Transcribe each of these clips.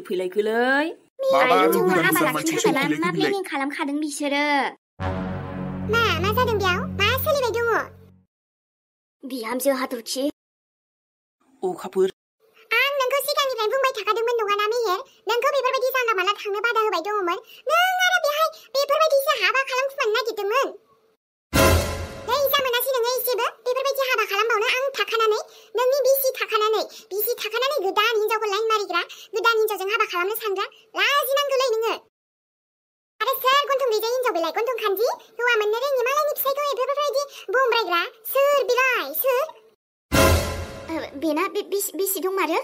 फैलायखोलै आयौ हाबा लाखिनो थाखाय मा प्लेनिं खालामखादों बिसोरो मा जादों बेयाव मा सोलिबाय दङ बिहामजो हाथरखि अखाफोर आं नोंखौ सिगांनिफ्राय बुंबाय थाखादोंमोन नङाना मेहेर नोंखौ बेफोरबायदि जानला मानला थांनो बादा होबाय दङमोन नों आरो बेहाय बेफोरबायदिसो हाबा खालामखुमानो नागिरदोंमोन नै जामोनासै नोङो एसेबो बेफोरबायदि हाबा खालामबावनो आं थाखानानै नोंनि बिसि थाखानानै गोदान हिनजावखौ लाइन मारिग्रा गोदान हिनजावजों हाबा खालामनो सानग्रा लाजिनांगौलै नोङो आरो सोर गन्थं गैजायै हिनजाव बेलाय गन्थं खान्जि हौवा मोननो रोङि मालायनि फिसायखौ बेफोरबायदि बुंब्रायग्रा सोर बिलाय सोर बेना बिसि दंमारो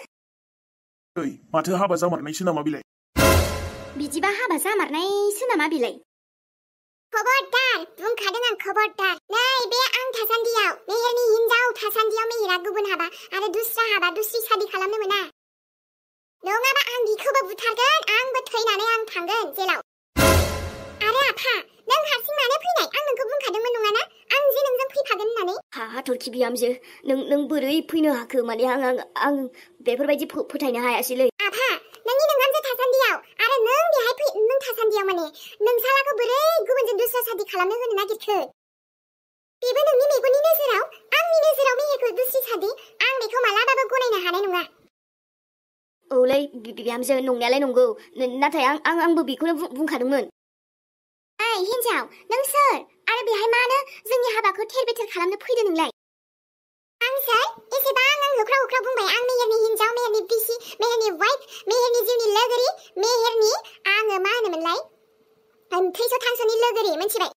ओइ माथो हाबा जामारनायसो नामा बिलाय बिदिबा हाबा जामारनायसो नामा बिलाय खबरदार बुंखादों आं खबरदार नै बे आं थासान्दियाव मेहेरनि हिनजाव थासान्दियाव मेहेरा गुबुन हाबा आरो दुस्रि सादि खालामनो मोना नङाबा आं बिखौबो बुथारगोन आंबो थैनानै आं थांगोन जेलाव आरो आफा नों हारसिं मानो फैनाय आं नोंखौ बुंखादोंमोन नङाना आं जे नोंजों फैफागोन होननानै हाथरखि बिहामजो नों बोरै फैनो हाखो माने आं बेफोरबायदि फोथायनो हायासैलै आफा नोंनि नोंहामजो थासान्दियाव आरो नों बेहाय नों थासान्दियाव माने नोंसालाखौ बोरै गुबुनजों दुस्रा सादि खालामनो होनो नागिरखो बेबो नोंनि मेगननि नोजोराव आंनि नोजोराव मेहेरखौ दुस्रि सादि आं बेखौ मालाबाबो गनायनो हानाय नङा औलै बिहामजो नंनायालाय नंगौ नाथाय आंबो बेखौनो बुंखादोंमोन ओइ हिनजाव नों सोर आरो बेहाय मानो जोंनि हाबाखौ थेर बेथेर खालामनो फैदों नोंलाय आं सोर एसेबां आं होख्राव बुंबाय आं मेहेरनि हिनजाव मेहेरनि बिसि मेहेरनि वाइफ मेहेरनि जिउनि लोगोरि मेहेरनि आङो मा होनोमोनलाय थैस' थांस'नि लोगोरि मिथिबाय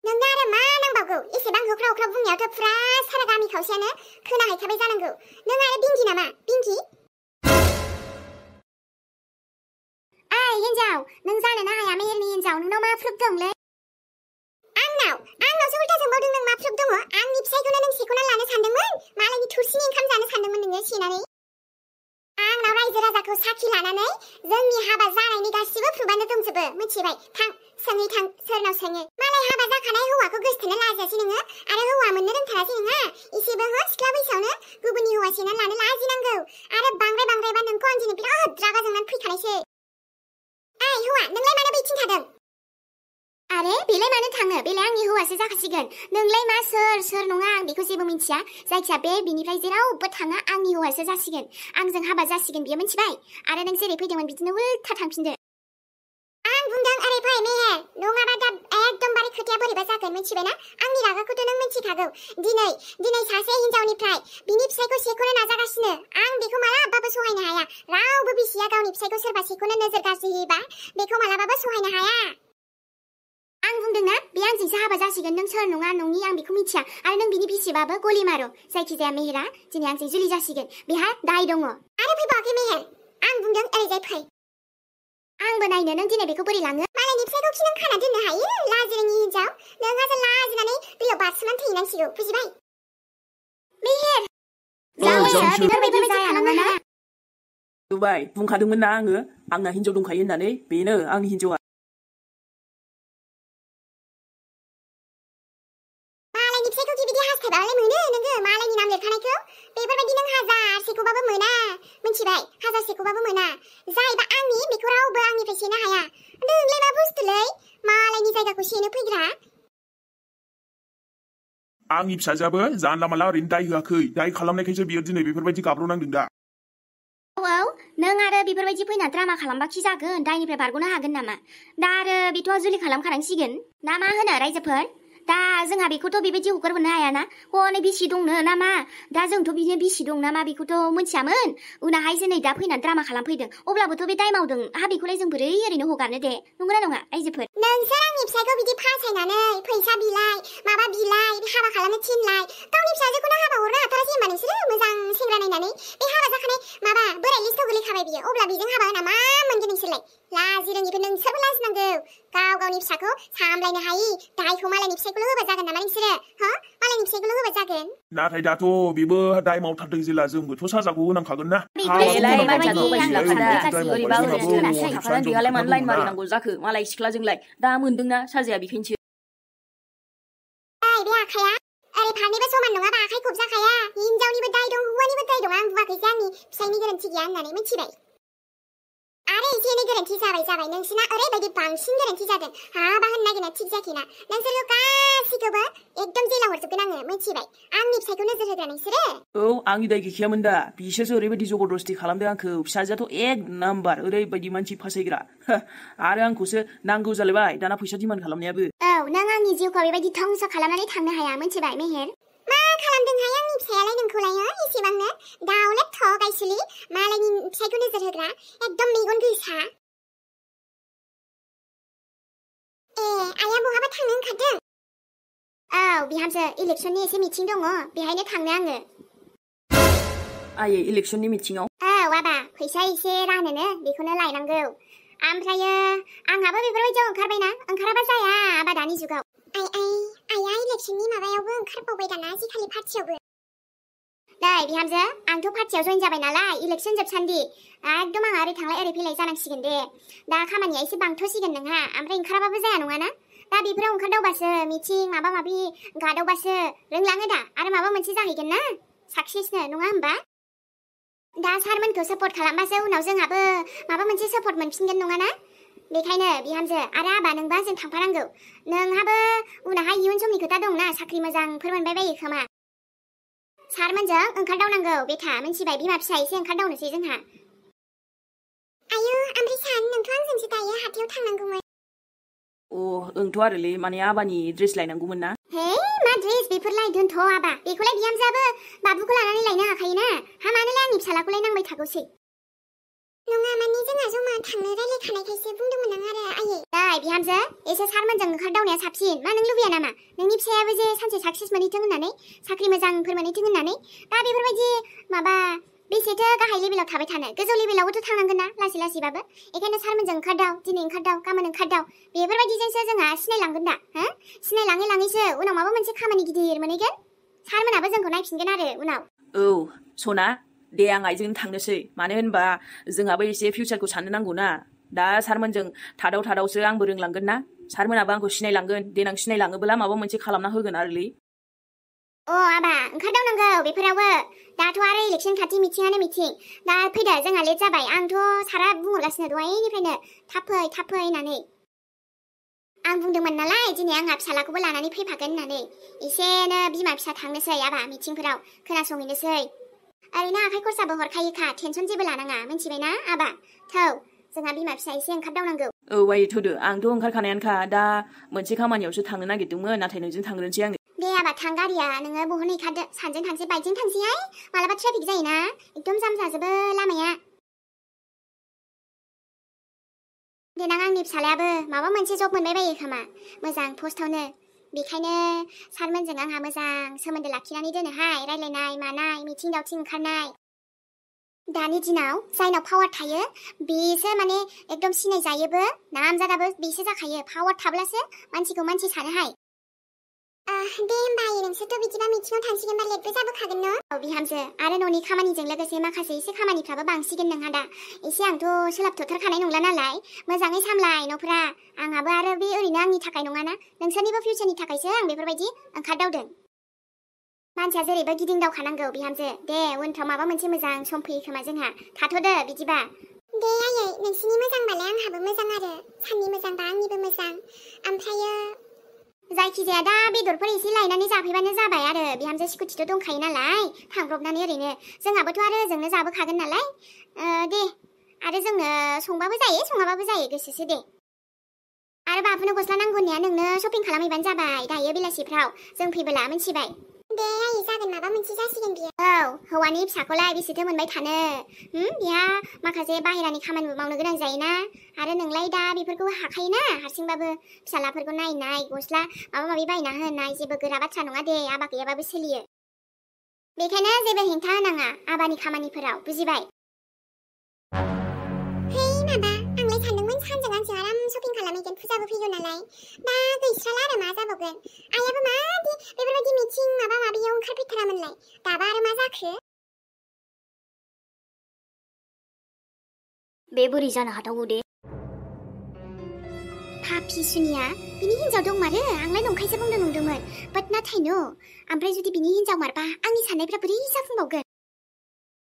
नोंनो आरो मा नांबावगौ एसेबां होख्राव बुंनायावथ' फुरा सारा गामि खावसेयानो खोनाहैखाबाय जानांगौ नों आरो बिंगि नामा बिंगि हिनजाव नों जानोनो हाया मेहेरनि हिनजाव नोंनाव मा प्रुफ दंलै आंनावसो उल्था सोंबावदों नों मा प्रुफ दङ आंनि फिसायखौनो नों सेख'ना लानो सानदोंमोन मालायनि थुरसिनि ओंखाम जानो सानदोंमोन नोङो सेनानै आंनाव रायजो राजाखौ साखि लानानै जोंनि हाबा जानायनि गासिबो प्रुफानो दंजोबो मिथिबाय थां सोरनाव सोङो मालाय हाबा जाखानाय हौवाखौ गोसथोनो लाजायासै नोङो आरो हौवा मोननो रोंथारासै नोङा एसेबो सिख्ला बैसोआवनो गुबुननि हौवा सेनानै लानो लाजिनांगौ आरो बांद्रायबा नोंखौ आं दिनै बिराद रागा जोंनानै फैखानायसै हौवा नोंलाय मानो बैथिं थादों आरे बेलाय मानो थाङो बेलाय आंनि हौवासो जाखासिगोन नोंलाय मा सोर नङा आं बेखौ जेबो मिथिया जायखिया बे बिनिफ्राय जेरावबो थाङा आंनि हौवासो जासिगोन आंजों हाबा जासिगोन बियो मिथिबाय आरो नों जेरै फैदोंमोन बिदिनो उल्था थांफिनदो आं बुंदों ओरै फै मेहेर नङाबा दा एकदमबारे खोथाया बोरैबा जागोन मिथिबायना आंनि रागाखौथ' नों मिथिखागौ दिनै सासे हिनजावनिफ्राय बिनि फिसायखौ सेख'नो नाजागासिनो आं बेखौ मालाबाबो सहायनो हाया रावबो बिसिया गावनि फिसायखौ सोरबा सेख'नो नोजोर गाज्रि होयोबा बेखौ मालाबाबो सहायनो हाया आं बुंदोंना बे आंजोंसो हाबा जासिगोन नों सोर नङा नङि आं बेखौ मिथिया आरो नों बिनि बिसिबाबो गलि मारो जायखिजाया मेहेरा दिनै आंजों जुलि जासिगोन बेहा दाय दङ आरो फैबावाखै मेहेर आं बुंदों ओरैजाय फै आंबो नायनो नों दिनै बेखौ बोरै लाङो मालायनि फिसायखौ खि नों खाना दोननो हायो लाजिरोङि हिनजाव नोंहासो लाजिनानै दैयाव बारसोमनानै थैनांसिगौ बुजिबाय मेहेर बेफोरबायदि जाया दुबाय बुंखादोंमोन ना आङो आंना हिनजाव दंखायो होननानै बेनो आंनि हिनजावा मालायनि फिसायखौ बिदि हास्थायबालाय मोनो नोङो मालायनि नाम लिरखानायखौ बेफोरबायदि नों हाजारसेखौबाबो मोना मिथिबाय हाजारसेखौबाबो मोना जायबा आंनि बेखौ रावबो आंनिफ्राय सेनो हाया नोंलाय मा बुस्थुलै मालायनि जायगाखौ सेनो फैग्रा आंनि फिसाजोआबो जानला मानला ओरैनो दाय होआखै दाय खालामनायखायसो बियो दिनै बेफोरबायदि गाब्र'नांदों दा नों आरो बेफोरबायदि फैना ड्रामा खालामबा खि जागोन दायनिफ्राय बारग'नो हागोन नामा दा आरो बेथ' जुलि खालामखानांसिगोन ना मा होनो रायजोफोर दा जोंहा बेखौथ' बेबायदि हगारहरनो हायाना हनै बिसि दंनो ना मा दा जोंथ' बिदिनो बिसि दं ना मा बेखौथ' मिथियामोन उनावहाय जोनै दा फैना ड्रामा खालामफैदों अब्लाबोथ' बे दाय मावदों बेखौलाय जों बोरै ओरैनो हगारनो दे नंगौना नङा रायजोफोर नोंसोर आंनि फिसायखौ बिदि फासायनानै फैसा बिलाय माबा बिलाय हाबा खालामनो थिनलाय गावनि फिसाजोखौनो हाबा हरनो हाथारासै होनबा नोंसोरो मोजां सेंग्रा नायनानै बे हाबा जाखानाय माबा बोराय लिस्टआव गोलैखाबाय बियो अब्ला बेजों हाबा होना मा मोनगोन नोंसोरलाय लाजिरोङिखौ नोंसोरबो लाजिनांगौ गावनि फिसाखौ सामलायनो हायि दायखौ मालायनि फिसायखौल' होबा जागोन नामा नोंसोरो मालायनि फिसायखौल' होबा जागोन नाथाय दाथ' बेबो दाय मावथारदों जेला जोंबोथ' साजाखौ होनांखागोन ना बेलाय बेहालाय मानो लाइन मारिनांगौ जाखो मालाय सिख्लाजोंलाय दा मोनदोंना साजाया बेखायनोसो बे आखाया ओरै फारनैबो समान नङाबा आखाइ खबजाखाया। हिनजावनिबो दाय दं हौवानिबो दाय दं। आं बुङाखैजे आंनि फिसायनि गोरोन्थि गैया होननानै मिथिबाय। आरो एसे एनै गोरोन्थि जाबाय नोंसिना ओरैबायदि बांसिन गोरोन्थि जादों। हाबा होनो नागिरना थिग जायाखैना नोंसोरखौ गासिखौबो एकदम जेलाव हरजोबगोन आङो मिथिबाय। आंनि फिसायखौ नोजोर होग्रा नोंसोरो। औ आंनि दाय गैखायामोन दा बिसोरसो ओरैबायदि जबरदस्ति खालामदों आंखौ। फिसाजोआथ' एक नाम्बार ओरैबायदि मानसि फासायग्रा आरो आंखौसो नांगौ जालायबाय दाना फैसा डिमान्ड खालामनायाबो। औ नों आंनि जिउखौ बेबायदि धंस खालामनानै थांनो हाया मिथिबाय मेहेर। मा खालामदोंहाय आंनि फिसायालाय नोंखौलाय एसेबांनो दाउलेट गायसुलि मालायनि फिसायखौ नोजोर होग्रा एकदम मेगन गोसा। आइया बहाबा थांनो ओंखारदों? औ बिहामजो इलेक्सननि एसे मिटिं दङ बेहायनो थांनो आङो। आयै इलेक्सननि मिटिङाव? औ आबा फैसा एसे रानोनो बेखौनो लायनांगौ। ओमफ्रायो आंहाबो बेफोरबायदियाव ओंखारबायना ओंखाराबा जाया आबा दानि जुगाव। आइया इलेक्सननि माबायावबो ओंखारबावबाय दाना आजिखालि पार्टियावबो। नै बिहामजो आंथ' पार्टियाव जइन जाबाय नालाय इलेक्सन जोबसान्दि एकदम आंहा ओरै थांलाय ओरै फैलाय जानांसिगोन दे। दा खामानिया एसे बांथ'सिगोन नोंहा ओमफ्राय ओंखाराबाबो जाया नङाना। दा बेफोराव ओंखारदावबासो मिटिं माबा माबि गादावबासो रोंलाङो दा आरो माबा मोनसे जाहैगोन ना साक्सेसनो नङा होमबा। दा सारमोनखौ सापर्ट खालामबासो उनाव जोंहाबो माबा मोनसे सापर्ट मोनफिनगोन नङाना। बेखायनो बिहामजो आरो आबा नोंबा जों थांफानांगौ। नोंहाबो उनावहाय इयुन समनि खोथा दंना साख्रि मोजांफोर मोनबाय बायो खोमा। सारमोनजों ओंखारदावनांगौ बेथा मिथिबाय। बिमा फिसा एसे ओंखारदावनोसै जोंहा। आयु ओमफ्राय सान नोंथ' आंजोंसो दायो हाथायाव थांनांगौमोन। ओंथ' आरोलै माने आबानि ड्रेस लायनांगौमोन ना। हे मा ड्रेस बेफोरलाय दोनथ' आबा बेखौलाय बिहामजोआबो बाबुखौ लानानै लायनो हाखायोना। हा मानोलाय आंनि फिसालाखौलाय नांबाय थागौसै। नङा माने जोंहा जमा थांनो रायलायखानायखायसो बुंदोंमोन आं आरो आयै। नै बिहामजो एसे सारमोनजों ओंखारदावनाया साबसिन। मा नों लुबैया नामा नोंनि फिसायाबो जे सानसे साक्सेस मोनहैथों होननानै साख्रि मोजांफोर मोनहैथों होननानै। दा बेफोरबायदि माबा बेसेथो गाहाय लेभेलाव थाबाय थानो गोजौ लेभेलावबोथ' थांनांगोन ना लासै लासैबाबो। बेखायनो सारमोनजों ओंखारदाव दिनै ओंखारदाव गाबोन ओंखारदाव बेफोरबायदिजोंसो जोंहा सिनायलांगोन दा सिनायलाङै लाङैसो उनाव माबा मोनसे खामानि गिदिर मोनहैगोन। सारमोनाबो जोंखौ नायफिनगोन आरो उनाव। औ सना दे आं आइजों थांनोसै। मानो होनबा जोंहाबो एसे फिउचारखौ साननो नांगौ ना। दा सारमोनजों थादावसो आंबो रोंलांगोन ना। सारमोनाबो आंखौ सिनायलांगोन देनां सिनायलाङोब्ला माबा मोनसे खालामना होगोन आरोलै। आबा ओंखारदावनांगौ बेफोरावबो। दाथ' आरो इलेक्सन खाथि मिटिङानो मिटिं। दा फैदो जोंहा लेट जाबाय। आंथ' सारा बुंहरगासिनो दहायनिफ्रायनो थाब फै होननानै। आं बुंदोंमोन नालाय दिनै आंहा फिसालाखौबो लानानै फैफागोन होननानै। एसेनो बिमा फिसा थांनोसै आबा मिटिंफोराव खोनासंहैनोसै। ओरैनो आखाइ खरसाबो हरखायोखा टेनसन जेबो लानाङा मिथिबायना आबा। थौ जोंहा बिमा फिसा एसे ओंखारदावनांगौ। औ आयै थौदो आंथ' ओंखारखानायानोखा। दा मोनसे खामानियावसो थांनो नागिरदोंमोन नाथाय नोंजों थांग्रोनोसै आङो। दे आबा थां गारिया नोङो बहन हैखादो। सानजों थांसै बाइकजों थांसैहाय मालाबा ट्राफिक जायोना एकदम जाम जाजोबो लामाया। देनां आंनि फिसालायाबो माबा मोनसे जब मोनबाय बायो खोमा मोजां पस्टआवनो। बेखायनो सारमोनजों आंहा मोजां सोमोन्दो लाखिनानै दोनोहाय रायलायनाय मानाय मिथिं दावथिं ओंखारनाय। दानि दिनाव जायनाव पावार थायो बेसो माने एकदम सिनायजायोबो नामजादाबो बेसो जाखायो। पावार थाब्लासो मानसिखौ मानसि सानोहाय। दे होमबा आयै नोंसोरथ' बिदिबा मिटिङाव थांसिगोनबा लेटबो जाबोखागोन न'? औ बिहामजो आरो न'नि खामानिजों लोगोसे माखासे एसे खामानिफ्राबो बांसिगोन नोंहा दा। एसे आंथ' सोलाबथ'थारखानाय नंला नालाय मोजाङै सामलाय न'फोरा। आंहाबो आरो बे ओरैनो आंनि थाखाय नङाना नोंसोरनिबो फिउचारनि थाखायसो आं बेफोरबायदि ओंखारदावदों। मानसिया जेरैबो गिदिंदावखानांगौ बिहामजो। दे उनफ्राव माबा मोनसे मोजां सम फैयो खोमा जोंहा। थाथ'दो बिदिबा। दे आयै नोंसिनि मोजांबालाय आंहाबो मोजां आरो साननि मोजांबा आंनिबो मोजां। ओमफ्रायो जायखिजाया दा बेदरफोर एसे लायनानै जाफैबानो जाबाय आरो बिहामजो स्कुटिथ' दंखायो नालाय थांब्रबनानै ओरैनो जोंहाबोथ' आरो ओजोंनो जाबोखागोन नालाय। दे आरो जोंनो संबाबो जायो सङाबाबो जायो गोसोसो दे। आरो बाबुनो गस्ला नांगौ होननाया नोंनो शपिं खालामहैबानो जाबाय दायो बेलासिफ्राव जों फैबोला मिथिबाय। दे आयै जागोन माबा मोनसे जासिगोन बियो। औ हौवानि फिसाखौलाय बेसेथो मोनबाय थानो। बिहा माखासे बाहेरानि खामानिबो मावनो गोनां जायोना। आरो नोंलाय दा बेफोरखौ हाखायोना हारसिंबाबो फिसालाफोरखौ नायनाय गस्ला माबा माबि बायना होनाय जेबो गोरा बाथ्रा नङा दे आबा गैयाबाबो सोलियो। बेखायनो जेबो हेंथा होनाङा आबानि खामानिफोराव बुजिबाय। हे माबा आंलाय सानदोंमोन सानजों आंजों आराम शपिं खालामहैगोन फुजाबो फैगौ नालाय। दा गैस्राला आरो मा जाबावगोन। आइयाबो मादि बेफोरबायदि मिटिं माबा माबियाव ओंखारफैथारामोनलाय दाबा आरो मा जाखो। बे बोरै जानो हाथावगौ दे। 비순이야? 비니 हिन्जाव दंमारो? आंलाय नंखायसो बुंदों नंदोंमोन। बाट नाथाय न', ओमफ्राय जुदि बिनि हिन्जाव मारबा आंनि साननायफ्रा बोरै जाफुंबावगोन?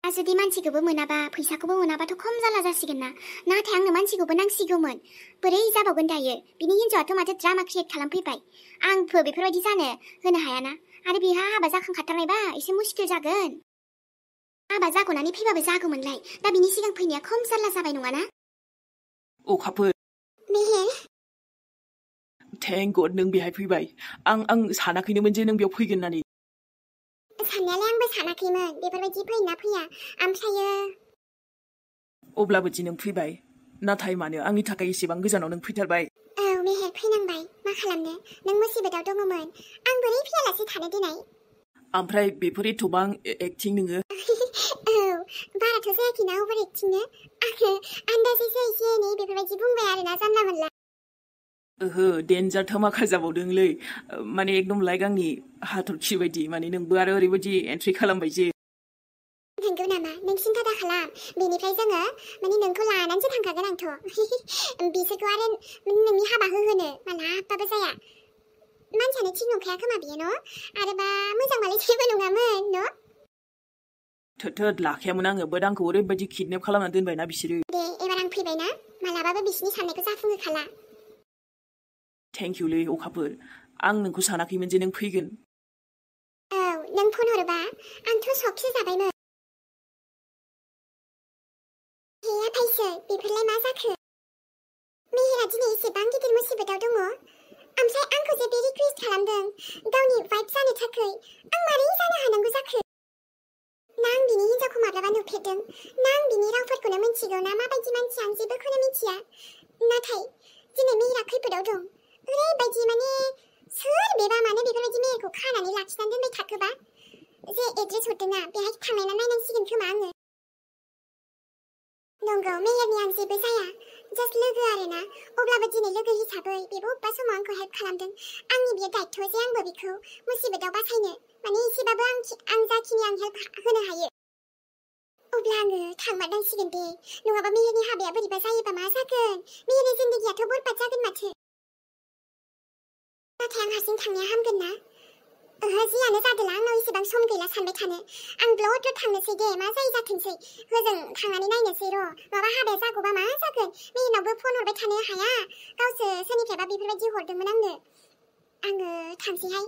जुदि मानसिखौबो मोनाबा फैसाखौबो मोनाबाथ' खम जारला जासिगोन ना। नाथाय आंनो मानसिखौबो नांसिगौमोन। बोरै जाबावगोन दायो? बिनि हिन्जावाथ' माथो ड्रामा क्रिएट खालामफैबाय। आंबो बेफोरबायदि जानो होनो हायाना। आरो बिहा हाबा जाखांखाथारनायबा एसे मुस्किल जागोन। हाबा जाग'नानै फैबाबो जागौमोनलाय। दा बिनि सिगां फैनाया खम जारला जाबाय नङाना? अखाफोर मेहेर, थेंक गड नों बेहाय फैबाय। आं सानाखैनोमोन जे नों बेयाव फैगोन होननानै। साननायालाय आंबो सानाखैमोन बेफोरबायदि फैयोना फैया। ओमफ्रायो अब्लाबो दि नों फैबाय। नाथाय मानो आंनि थाखाय एसेबां गोजानाव नों फैथारबाय? औ मेहेर, फैनांबाय। मा खालामनो? नों मुसिबतआव दङमोन। आं बोरै फैयालासे थानो दिनै? ओमफ्राय बेफोर एथ'बां एक्टिं नोङो। औ, बाराथ' जायाखैना अभार एक्टिंनो। आङो आन्दाजैसो एसे एनै बेफोरबायदि बुंबाय आरोना जानला मोनला। ओहो, डेन्जार धमाका जाबावदोंलै। माने एकदम लाइक आंनि हाथरखि बायदि। माने नोंबो आरो ओरैबायदि एन्ट्रि खालामबाय जे। नंगौ नामा? नों सिन्था दा खालाम। बेनिफ्राय जोङो माने नोंखौ लानानैसो थांखागोन आंथ'। बिसोरखौ आरो नोंनि हाबा होहोनो मालाबाबो जाया। मानसियानो थिग नंखाया खोमा बियो न'? आरोबा मोजांबालाय जेबो नङामोन न'? थोद लाखायामोन आङो। बाट आंखौ ओरैबायदि किडनेप खालामना दोनबायना बिसोरो। दे एबार आं फैबायना, मालाबाबो बिसिनि साननायखौ जाफुंहोखाला। थेंक इउलै अखाफोर। आं नोंखौ सानाखैमोन जे नों फैगोन। औ, नों फन हरोबा आंथ' सकसो जाबायमोन। हे आफायसो, बेफोरलाय मा जाखो? मेहेरा दिनै एसेबां गिदिर मुसिबतआव दङ। ओमफ्राय आंखौ जे बे रिकुवेस्ट खालामदों गावनि वाइफ जानो थाखाय, आं मारै जानो हानांगौ जाखो? ना आं बिनि हिन्जावखौ माब्लाबा नुफेरदों, ना आं बिनि रावफोरखौनो मिन्थिगौ ना माबायदि मानसि आं जेबोखौनो मिथिया। नाथाय दिनै मेहेरा खैफोदाव दं। ओरैबायदि माने सोर बेबा मानो बेफोरबायदि मेहेरखौ खानानै लाखिनानै दोनबाय थाखोबा? जे एड्रेस हरदोंना बेहाय थांनायना नायनांसिगोन खोमा आङो। नंगौ, मेहेरनि आं जेबो जाया। जास्ट लोगो आरोना। अब्लाबो दिनै लोगो हिसाबै बेबो अबेबा समाव आंखौ हेल्प खालामदों। आंनि बियो दायथ' जे आंबो बिखौ मुसिबतआव बासायनो, माने एसेबाबो आं जाखिनि आं हेल्प होनो हायो। अब्ला आङो थांमारनांसिगोन दे। नङाबा मेहेरनि हाबाया बोरैबा जायोबा मा जागोन? मेहेरनि जिन्दगियाथ' बरबाद जागोन माथो। नाथाय आं हारसिं थांनाया हामगोन ना? ओहो, जियानो जादोला, आंनाव एसेबां सम गैला सानबाय थानो। आं ब्लड थांनोसै दे, मा जायो जाथोंसै। होजों थांनानै नायनोसै र'। माबा हाबाया जागौबा मा जागोन? मेहेरनावबो फन हरबाय थानो हाया। गावसो सोरनिफ्रायबा बेफोरबायदि हरदोंमोन आंनो। आङो थांसैहाय।